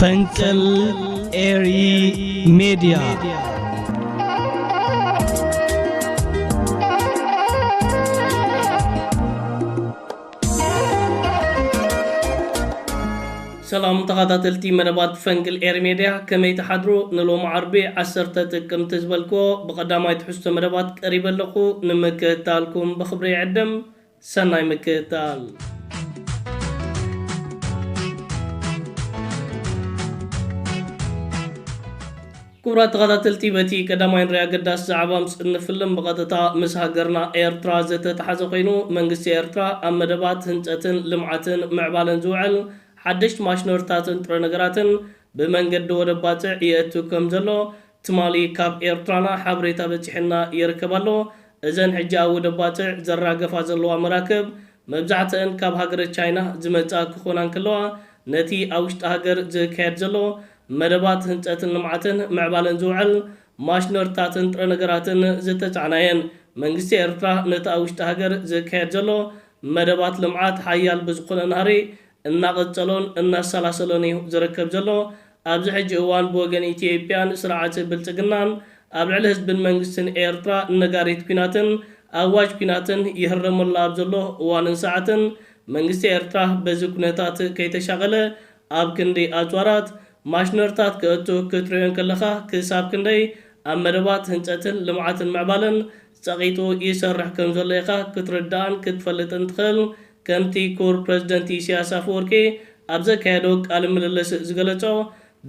ፈንቅል ኤሪ ሜድያ። ሰላም ተኸታተልቲ መደባት ፈንቅል ኤሪ ሜድያ፣ ከመይ ትሓድሩ? ንሎሚ ዓርቢ ዓሰርተ ጥቅምቲ ዝበልክዎ ብቐዳማይ ትሕዝቶ መደባት ቀሪበ ኣለኹ። ንምክትታልኩም ብኽብሪ ይዕድም። ሰናይ ምክትታል። ክቡራት ተኸታተልቲ፣ በቲ ቀዳማይ ንሪኣ ኣገዳሲ ዛዕባ ምስ እንፍልም፣ ብቐጥታ ምስ ሃገርና ኤርትራ ዝተተሓዘ ኮይኑ፣ መንግስቲ ኤርትራ ኣብ መደባት ህንጸትን ልምዓትን ምዕባለን ዝውዕል ሓደሽቲ ማሽነሪታትን ጥረ ነገራትን ብመንገዲ ወደብ ባጽዕ የእቱ ከም ዘሎ ትማሊ ካብ ኤርትራና ሓበሬታ በጺሕና ይርከብ ኣሎ። እዘን ሕጂ ኣብ ወደብ ባጽዕ ዘራገፋ ዘለዋ መራክብ መብዛሕትአን ካብ ሃገረ ቻይና ዝመጻ ክኾና እንከለዋ፣ ነቲ ኣብ ውሽጢ ሃገር ዝካየድ ዘሎ መደባት ህንጸትን ልምዓትን ምዕባለን ዝውዕል ማሽነርታትን ጥረ ነገራትን ዝተጻዕና እየን። መንግስቲ ኤርትራ ነቲ ኣብ ውሽጢ ሃገር ዝካየድ ዘሎ መደባት ልምዓት ሓያል ብዝኾነ ናህሪ እናቐጸሎን እናሰላሰሎን እዩ ዝርከብ ዘሎ። ኣብዚ ሕጂ እዋን ብወገን ኢትዮጵያን ስርዓት ብልጽግናን ኣብ ልዕሊ ህዝብን መንግስትን ኤርትራ ነጋሪት ኲናትን ኣዋጅ ኲናትን ይህረመሉ ኣብ ዘሎ እዋንን ሰዓትን፣ መንግስቲ ኤርትራ በዚ ኩነታት ከይተሻቐለ፣ ኣብ ክንዲ ኣጽዋራት ማሽነርታት ከእቱ ክትርእዮ እንከለኻ፣ ክሳብ ክንደይ ኣብ መደባት ህንጸትን ልምዓትን ምዕባለን ጸቒጡ ይሰርሕ ከም ዘሎ ኢኻ ክትርዳእን ክትፈልጥን ትኽእል። ከምቲ ክቡር ፕረዚደንት ኢሳያስ ኣፈወርቂ ኣብ ዘካየዶ ቃለ ምልልስ ዝገለጾ፣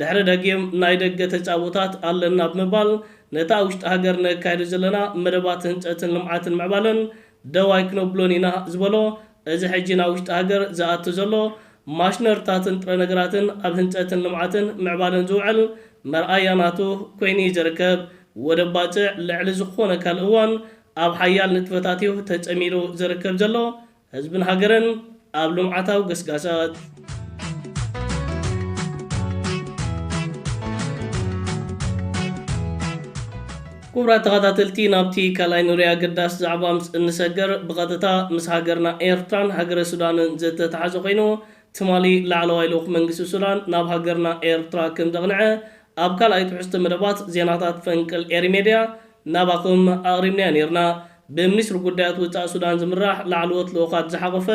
ድሕሪ ደጊም ናይ ደገ ተጻብኦታት ኣለና ብምባል፣ ነታ ኣብ ውሽጢ ሃገር ነካይዶ ዘለና መደባት ህንጸትን ልምዓትን ምዕባለን ደው ኣይክነብሎን ኢና ዝበሎ፣ እዚ ሕጂ ናብ ውሽጢ ሃገር ዝኣቱ ዘሎ ማሽነርታትን ጥረ ነገራትን ኣብ ህንጸትን ልምዓትን ምዕባለን ዝውዕል መርኣያ ናቱ ኮይኑ እዩ ዝርከብ። ወደብ ባጽዕ ልዕሊ ዝኾነ ካልእ እዋን ኣብ ሓያል ንጥፈታት እዩ ተጸሚዱ ዝርከብ ዘሎ። ህዝብን ሃገርን ኣብ ልምዓታዊ ገስጋሳት። ክቡራት ተኸታተልቲ፣ ናብቲ ካልኣይ ንሪኦ ኣገዳሲ ዛዕባ ምስ እንሰገር፣ ብቐጥታ ምስ ሃገርና ኤርትራን ሃገረ ሱዳንን ዝተተሓዘ ኮይኑ፣ ትማሊ ላዕለዋይ ልኡኽ መንግስቲ ሱዳን ናብ ሃገርና ኤርትራ ከም ዘቕንዐ ኣብ ካልኣይ ትሕዝቶ መደባት ዜናታት ፈንቅል ኤሪ ሜድያ ናባኹም ኣቕሪብናዮ ነይርና። ብሚኒስትሪ ጉዳያት ወጻኢ ሱዳን ዝምራሕ ላዕለዎት ልኡኻት ዝሓቖፈ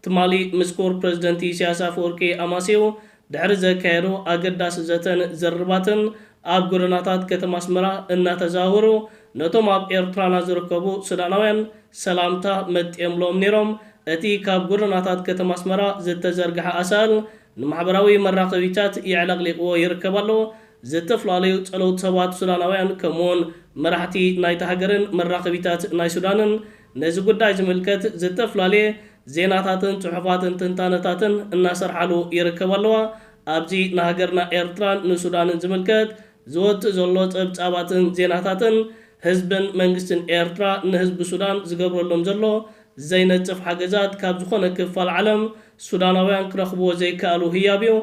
ትማሊ ምስ ክቡር ፕረዚደንት ኢሳያስ ኣፈወርቂ ኣማሲዩ ድሕሪ ዘካየዶ ኣገዳሲ ዘተን ዘርባትን ኣብ ጎደናታት ከተማ ኣስመራ እናተዘዋወሩ ነቶም ኣብ ኤርትራና ዝርከቡ ሱዳናውያን ሰላምታ መጤምሎም ነይሮም። እቲ ካብ ጎደናታት ከተማ ኣስመራ ዝተዘርግሐ ኣሳእል ንማሕበራዊ መራኸቢታት የዕለቕሊቕዎ ይርከብ ኣሎ። ዝተፈላለዩ ጸለውቲ ሰባት ሱዳናውያን ከምኡውን መራሕቲ ናይታ ሃገርን መራኸቢታት ናይ ሱዳንን ነዚ ጉዳይ ዝምልከት ዝተፈላለየ ዜናታትን ጽሑፋትን ትንታነታትን እናሰርሓሉ ይርከብ ኣለዋ። ኣብዚ ንሃገርና ኤርትራን ንሱዳንን ዝምልከት ዝወጽእ ዘሎ ጸብጻባትን ዜናታትን ህዝብን መንግስትን ኤርትራ ንህዝቢ ሱዳን ዝገብረሎም ዘሎ ዘይነጽፍ ሓገዛት ካብ ዝኾነ ክፋል ዓለም ሱዳናውያን ክረኽብዎ ዘይከኣሉ ህያብ እዩ።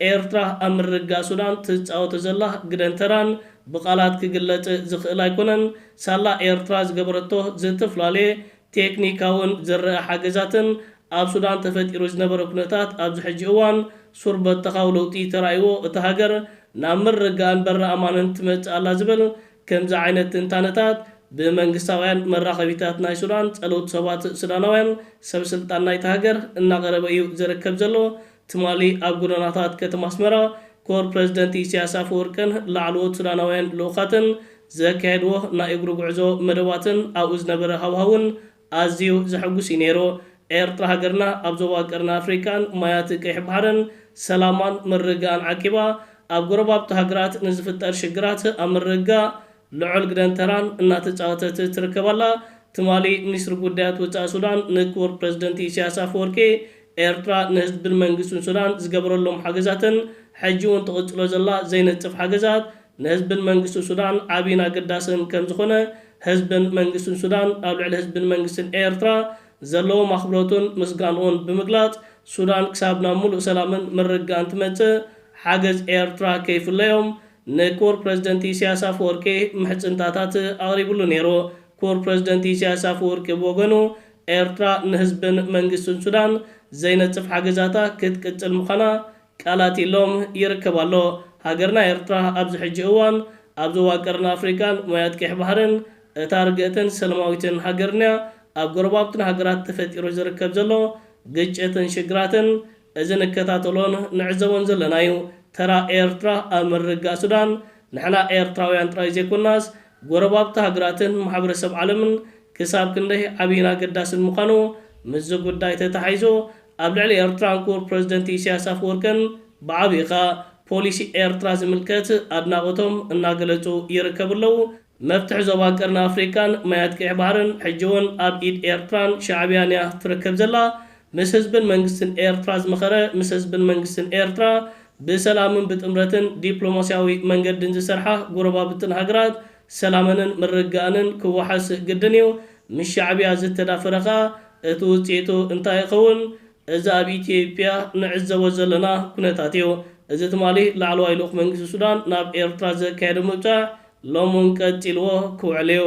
ኤርትራ ኣብ ምርግጋእ ሱዳን ትጻወቶ ዘላ ግደን ተራን ብቓላት ክግለጽ ዝኽእል ኣይኮነን። ሳላ ኤርትራ ዝገበረቶ ዝተፈላለየ ቴክኒካውን ዝረኣ ሓገዛትን ኣብ ሱዳን ተፈጢሩ ዝነበረ ኩነታት ኣብዚ ሕጂ እዋን ሱር በተኻዊ ለውጢ ተራእይዎ እታ ሃገር ናብ ምርግጋእን በሪ ኣማንን ትመጽእ ኣላ ዝብል ከምዚ ዓይነት ትንታነታት ብመንግስታውያን መራኸቢታት ናይ ሱዳን ጸለውቲ ሰባት ሱዳናውያን ሰብ ስልጣን ናይታ ሃገር እናቐረበ እዩ ዝርከብ ዘሎ። ትማሊ ኣብ ጎደናታት ከተማ ኣስመራ ክቡር ፕረዚደንት ኢሳያስ ኣፈወርቅን ላዕለዎት ሱዳናውያን ልኡኻትን ዘካየድዎ ናይ እግሪ ጉዕዞ መደባትን ኣብኡ ዝነበረ ሃዋህውን ኣዝዩ ዘሐጉስ እዩ ነይሩ። ኤርትራ ሃገርና ኣብ ዞባ ቀርኒ ኣፍሪቃን ማያት ቀይሕ ባሕርን ሰላማን ምርግጋእን ዓቂባ፣ ኣብ ጎረባብቲ ሃገራት ንዝፍጠር ሽግራት ኣብ ምርግጋእ ልዑል ግደን ተራን እናተጻወተት ትርከብ ኣላ። ትማሊ ሚኒስትሪ ጉዳያት ወጻኢ ሱዳን ንክቡር ፕረዚደንት ኢሳያስ ኣፈወርቂ ኤርትራ ንህዝብን መንግስትን ሱዳን ዝገበረሎም ሓገዛትን ሕጂ እውን ትቕጽሎ ዘላ ዘይነጽፍ ሓገዛት ንህዝብን መንግስትን ሱዳን ዓብይን ኣገዳስን ከም ዝኾነ፣ ህዝብን መንግስትን ሱዳን ኣብ ልዕሊ ህዝብን መንግስትን ኤርትራ ዘለዎም ኣኽብሮቱን ምስጋንኡን ብምግላጽ፣ ሱዳን ክሳብ ናብ ሙሉእ ሰላምን ምርግጋእን ትመጽእ ሓገዝ ኤርትራ ከይፍለዮም ንክቡር ፕረዚደንት ኢሳያስ ኣፈወርቂ ምሕጽንታታት ኣቕሪብሉ ነይሩ። ክቡር ፕረዚደንት ኢሳያስ ኣፈወርቂ ብወገኑ፣ ኤርትራ ንህዝብን መንግስትን ሱዳን ዘይነጽፍ ሓገዛታ ክትቅጽል ምዃና ቃላት ኢሎም ይርከብ ኣሎ። ሃገርና ኤርትራ ኣብዚ ሕጂ እዋን ኣብ ዞባ ቀርኒ ኣፍሪቃን ማያት ቀይሕ ባሕርን እታ ርግእትን ሰላማዊትን ሃገርንያ ኣብ ጎረባብትን ሃገራት ተፈጢሩ ዝርከብ ዘሎ ግጭትን ሽግራትን እዚ ንከታተሎን ንዕዘቦን ዘለና እዩ። ተራ ኤርትራ ኣብ ምርግጋእ ሱዳን ንሕና ኤርትራውያን ጥራይ ዘይኮናስ ጎረባብቲ ሃገራትን ማሕበረሰብ ዓለምን ክሳብ ክንደይ ዓብይን ኣገዳስን ምዃኑ ምስዚ ጉዳይ ተተሓሒዙ ኣብ ልዕሊ ኤርትራን ክቡር ፕረዚደንት ኢሳያስ ኣፈወርቅን ብዓብይ ኸኣ ፖሊሲ ኤርትራ ዝምልከት ኣድናቖቶም እናገለጹ ይርከቡ ኣለዉ። መፍትሒ ዞባ ቀርኒ ኣፍሪቃን ማያት ቀይሕ ባሕርን ሕጂ እውን ኣብ ኢድ ኤርትራን ሻዕብያን እያ ትርከብ ዘላ። ምስ ህዝብን መንግስትን ኤርትራ ዝመኸረ፣ ምስ ህዝብን መንግስትን ኤርትራ ብሰላምን ብጥምረትን ዲፕሎማስያዊ መንገድን ዝሰርሓ ጎረባብትን ሃገራት ሰላመንን ምርግጋእንን ክወሓስ ግድን እዩ። ምስ ሻዕብያ ዝተዳፈረ ኸኣ እቲ ውፅኢቱ እንታይ ይኸውን? እዚ ኣብ ኢትዮጵያ ንዕዘቦ ዘለና ኩነታት እዩ። እዚ ትማሊ ላዕለዋይ ልኡኽ መንግስቲ ሱዳን ናብ ኤርትራ ዘካየዶ ምብጻሕ ሎም እውን ቀጺልዎ ክውዕል እዩ።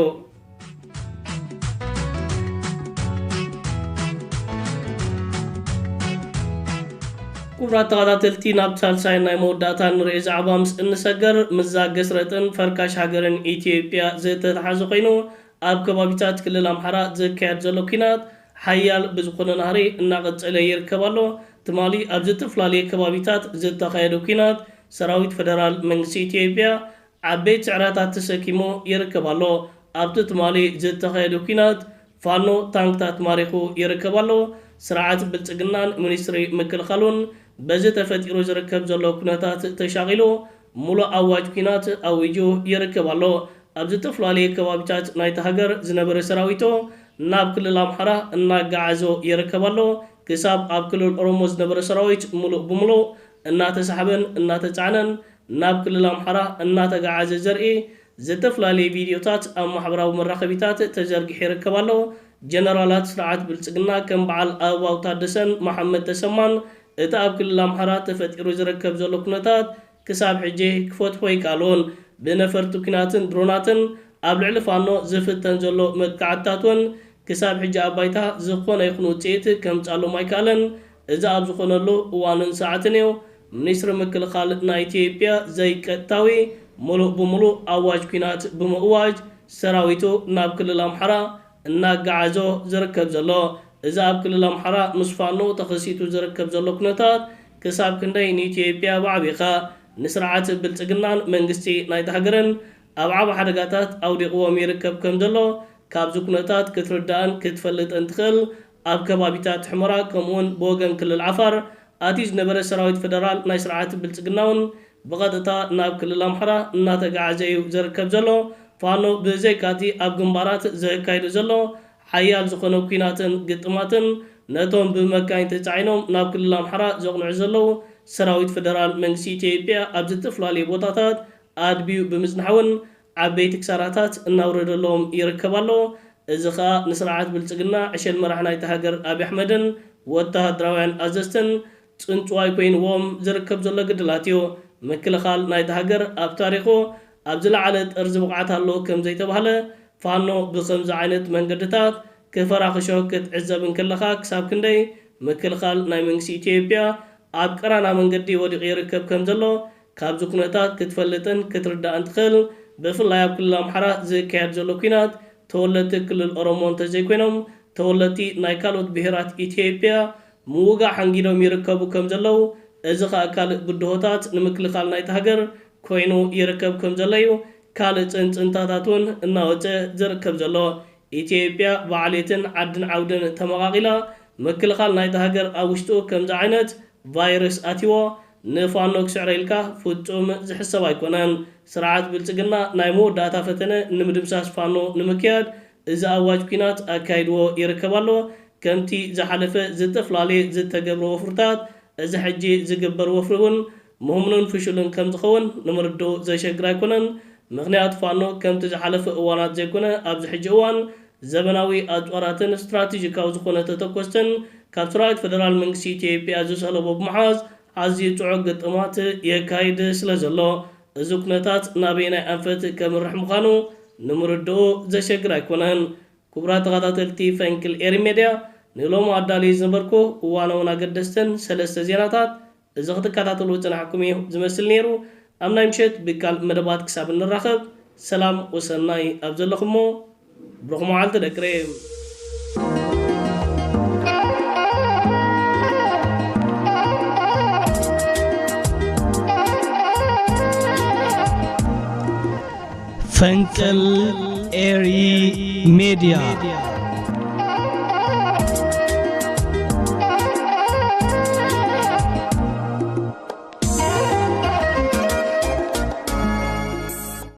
ክቡራት ተኸታተልቲ፣ ናብ ሳልሳይ ናይ መወዳእታ ንርኢ ዛዕባ ምስ እንሰገር፣ ምስዛ ገስረጥን ፈርካሽ ሃገርን ኢትዮጵያ ዝተተሓዘ ኮይኑ፣ ኣብ ከባቢታት ክልል ኣምሓራ ዝካየድ ዘሎ ኲናት ሓያል ብዝኾነ ናህሪ እናቐጸለ ይርከብ ኣሎ። ትማሊ ኣብ ዝተፈላለየ ከባቢታት ዝተኻየደ ኲናት ሰራዊት ፈደራል መንግስቲ ኢትዮጵያ ዓበይቲ ስዕራታት ተሰኪሙ ይርከብ ኣሎ። ኣብቲ ትማሊ ዝተኻየደ ኲናት ፋኖ ታንክታት ማሪኹ ይርከብ ኣሎ። ስርዓት ብልጽግናን ሚኒስትሪ ምክልኻሉን በዚ ተፈጢሩ ዝርከብ ዘሎ ኩነታት ተሻቒሉ ሙሉእ ኣዋጅ ኲናት ኣዊጁ ይርከብ ኣሎ። ኣብ ዝተፈላለየ ከባቢታት ናይታ ሃገር ዝነበረ ሰራዊቱ ናብ ክልል ኣምሓራ እናጋዓዞ ይርከብ ኣሎ። ክሳብ ኣብ ክልል ኦሮሞ ዝነበረ ሰራዊት ሙሉእ ብሙሉእ እናተሳሕበን እናተጻዕነን ናብ ክልል ኣምሓራ እናተጋዓዘ ዘርኢ ዝተፈላለየ ቪድዮታት ኣብ ማሕበራዊ መራኸቢታት ተዘርጊሑ ይርከብ ኣሎ። ጀነራላት ስርዓት ብልጽግና ከም በዓል ኣበባው ታደሰን መሓመድ ተሰማን እቲ ኣብ ክልል ኣምሓራ ተፈጢሩ ዝርከብ ዘሎ ኩነታት ክሳብ ሕጂ ክፈትሖ ኣይከኣሉን። ብነፈርቲ ኲናትን ድሮናትን ኣብ ልዕሊ ፋኖ ዝፍተን ዘሎ መጥቃዕትታት እውን ክሳብ ሕጂ ኣብ ባይታ ዝኾነ ይኹን ውጽኢት ከምጽኣሎም ኣይከኣለን። እዚ ኣብ ዝኾነሉ እዋንን ሰዓትን እዩ ሚኒስትሪ ምክልኻል ናይ ኢትዮጵያ ዘይቀጥታዊ ሙሉእ ብሙሉእ ኣዋጅ ኲናት ብምእዋጅ ሰራዊቱ ናብ ክልል ኣምሓራ እናጋዓዞ ዝርከብ ዘሎ። እዚ ኣብ ክልል ኣምሓራ ምስ ፋኖ ተኸሲቱ ዝርከብ ዘሎ ኩነታት ክሳብ ክንደይ ንኢትዮጵያ ብዓቢኻ ንስርዓት ብልጽግናን መንግስቲ ናይታ ሃገርን ኣብ ዓቢ ሓደጋታት ኣውዲቕዎም ይርከብ ከም ዘሎ ካብዚ ኩነታት ክትርዳእን ክትፈልጥን ትኽእል። ኣብ ከባቢታት ሕመራ ከምኡውን ብወገን ክልል ዓፋር ኣትዩ ዝነበረ ሰራዊት ፈደራል ናይ ስርዓት ብልጽግና እውን ብቐጥታ ናብ ክልል ኣምሓራ እናተጋዓዘ እዩ ዝርከብ ዘሎ። ፋኖ ብዘይካቲ ኣብ ግንባራት ዘካይዶ ዘሎ ሓያል ዝኾነ ኲናትን ግጥማትን ነቶም ብመካይን ተጻዒኖም ናብ ክልል ኣምሓራ ዘቕንዑ ዘለዉ ሰራዊት ፈደራል መንግስቲ ኢትዮጵያ ኣብ ዝተፈላለዩ ቦታታት ኣድብዩ ብምጽናሕ እውን ዓበይቲ ክሳራታት እናውረደሎም ይርከብ ኣሎ። እዚ ኸኣ ንስርዓት ብልጽግና ዕሸል መራሕ ናይታ ሃገር ኣብይ ኣሕመድን ወተሃደራውያን ኣዘዝትን ጽንጽዋይ ኮይንዎም ዝርከብ ዘሎ ግድላት እዩ። ምክልኻል ናይታ ሃገር ኣብ ታሪኹ ኣብ ዝለዓለ ጠርዚ ብቕዓት ኣለዎ ከም ዘይተባህለ ፋኖ ብኸምዚ ዓይነት መንገድታት ክፈራኽሾ ክትዕዘብ እንከለኻ ክሳብ ክንደይ ምክልኻል ናይ መንግስቲ ኢትዮጵያ ኣብ ቀራና መንገዲ ወዲቑ ይርከብ ከም ዘሎ ካብዚ ኩነታት ክትፈልጥን ክትርዳእን ትኽእል። ብፍላይ ኣብ ክልል ኣምሓራ ዝካየድ ዘሎ ኲናት ተወለድቲ ክልል ኦሮሞ እንተዘይኮይኖም ተወለድቲ ናይ ካልኦት ብሄራት ኢትዮጵያ ምውጋእ ሓንጊዶም ይርከቡ ከም ዘለዉ፣ እዚ ኸኣ ካልእ ብድሆታት ንምክልኻል ናይታ ሃገር ኮይኑ ይርከብ ከም ዘሎ እዩ ካልእ ጽንጽንታታት እውን እናወጸ ዝርከብ ዘሎ። ኢትዮጵያ ብዓሌትን ዓድን ዓውድን ተመቓቒላ ምክልኻል ናይታ ሃገር ኣብ ውሽጡ ከምዚ ዓይነት ቫይረስ ኣትይዎ ንፋኖ ክስዕረ ኢልካ ፍጹም ዝሕሰብ ኣይኮነን። ስርዓት ብልጽግና ናይ መወዳእታ ፈተነ ንምድምሳስ ፋኖ ንምክያድ እዚ ኣዋጅ ኲናት ኣካይድዎ ይርከብ ኣሎ። ከምቲ ዝሓለፈ ዝተፈላለየ ዝተገብረ ወፍርታት እዚ ሕጂ ዝግበር ወፍሪ እውን ምህሙንን ፍሹልን ከም ዝኸውን ንምርድኡ ዘሸግር ኣይኮነን። ምኽንያቱ ፋኖ ከምቲ ዝሓለፈ እዋናት ዘይኮነ ኣብዚ ሕጂ እዋን ዘበናዊ ኣጽዋራትን ስትራቴጂካዊ ዝኾነ ተተኮስትን ካብ ሰራዊት ፈደራል መንግስቲ ኢትዮጵያ ዝሰለቦ ብምሓዝ ኣዝዩ ጽዑቕ ግጥማት የካይድ ስለ ዘሎ እዚ ኩነታት ናበየናይ ኣንፈት ከምርሕ ምዃኑ ንምርድኡ ዘሸግር ኣይኮነን። ክቡራት ተኸታተልቲ ፈንቅል ኤሪ ሜድያ ንሎሚ ኣዳልየ ዝነበርኩ እዋናውን ኣገደስትን ሰለስተ ዜናታት እዚ ክትከታተሉ ዝጸናሕኩም እዩ ዝመስል ነይሩ። ኣብ ናይ ምሸት ብካልእ መደባት ክሳብ እንራኸብ፣ ሰላም ወሰናይ ኣብ ዘለኹሞ፣ ብሩኽ መዓልቲ ደቂ ሬም። ፈንቅል ኤሪ ሜድያ።